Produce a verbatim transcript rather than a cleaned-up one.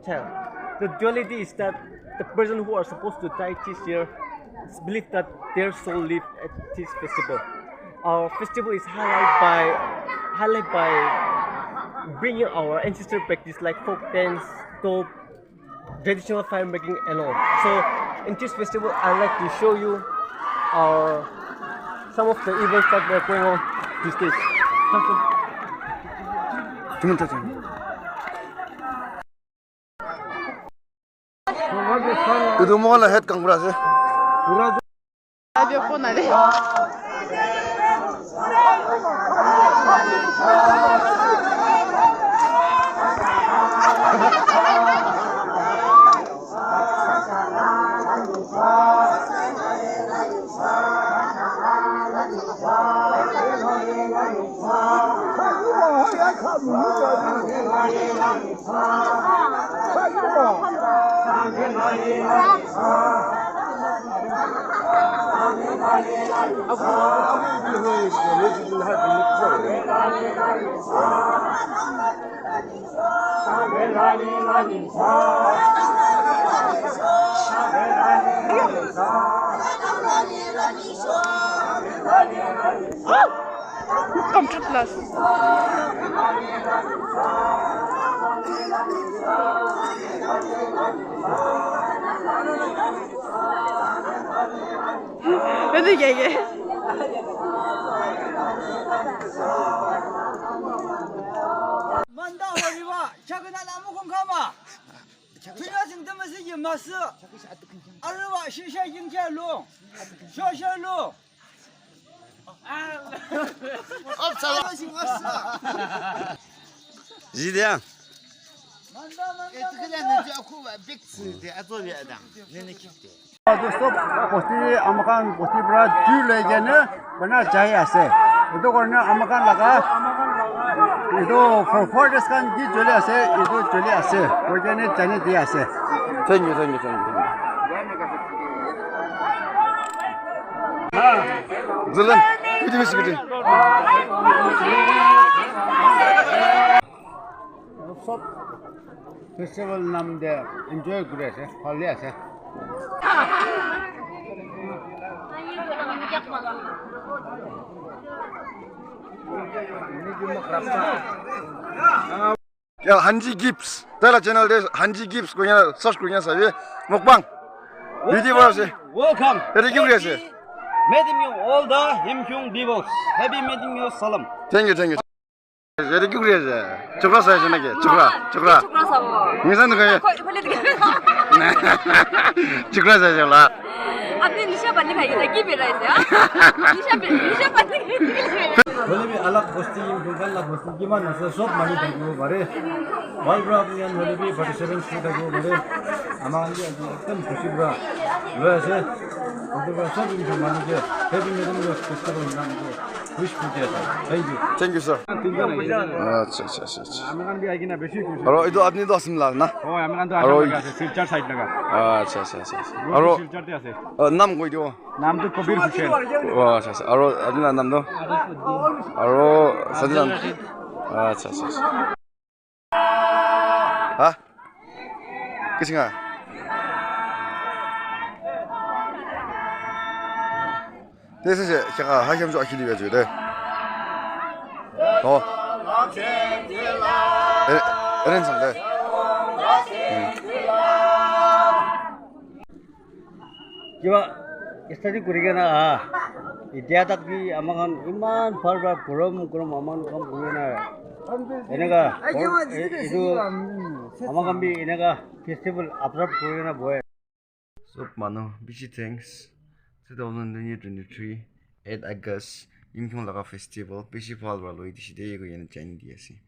Child. The duality is that the person who are supposed to die this year believe that their soul live at this festival. Our festival is highlighted by highlighted by bringing our ancestral practice like folk dance, top, traditional fire making and all. So in this festival, I like to show you our some of the events that were going on these days. Itu mo la head kang pura ase. Abi phone ale. Come to class. Ödü gege. Manda horiwa, chakana namu kongkama. Tuya sing tamasi yemasi. Arwa shisha yingcha lo. Shosha lo. Zidya. Dosto, bosti amakhan bosti pra jui loikena bana jai ase. Etu karne amakhan laga etu for four days khan ki joli ase, etu joli ase koikena jane di ase. Thank you, thank you, thank you, thank you. Zilen, bitte, bitte, bitte. Sob festival nam de enjoy kuri ase, bhal de ase. Ya, Hanji Gips. Tai la channel de Hanji Gips koina search kurina sabi. Mukbang. Beauty para ase. Welcome. Ete ki kuri ase? Happy meeting you all the Yimkhiung peoples. Happy meeting you, salam. Thank you, thank you. Ete ki kuri ase? Chokra sai ase naki? Chokra, chokra. Chokra sabo. Ngisan tu kaya. Koi, bole tu kaya. Chokra sai ase la. Apni nisha pani khai kena ki berai ase, ha? Nisha be, nisha pani khai kena. Hoile bi alag bosti, Yimkhiung khan la bosti kiman ase, sob manu thakibo pare. Bhal para apni khan hoile bi participants khan thakibo pare. Ama khan bi aji ekdom khushi para loi ase. Etu para sob Yimkhiung manu ke happy Metemgeo festival nam ke wish kuri ase. Thank you. Thank you, sir. Tinjon ahi ase. Acha, acha, acha, acha. Ami khan bi ahi kena bishi khushi. Aro etu apni tu Assam la na? Hoi, ami khan tu Assam laga ase, Silchar side laga. Acha, acha, acha, acha. Aro Silchar te ase. Uh, nam koi dibo. Nam tu Kabir Hussain. Oh, acha, acha. Aro apni la nam tu? Aro sadi nam? Acha, acha, acha. Ha? Kisinga? Te se se, kya ka, ha, kyam jo akili ya jo de. Oh. Eh, eren sang de. Hmm. Kiba study kuri kena ah, etiya tak ki amakhan iman bhal bhal kurom kurom amakhan kam kuri kena. Eneka, eh, etu amakhan bi eneka festival observe kuri kena bohe. Sob manu bishi thanks. Two thousand twenty-three, eight August, Yimkhiung laga festival bishi bhal bhal hoi dise de, eko yane jane di ase.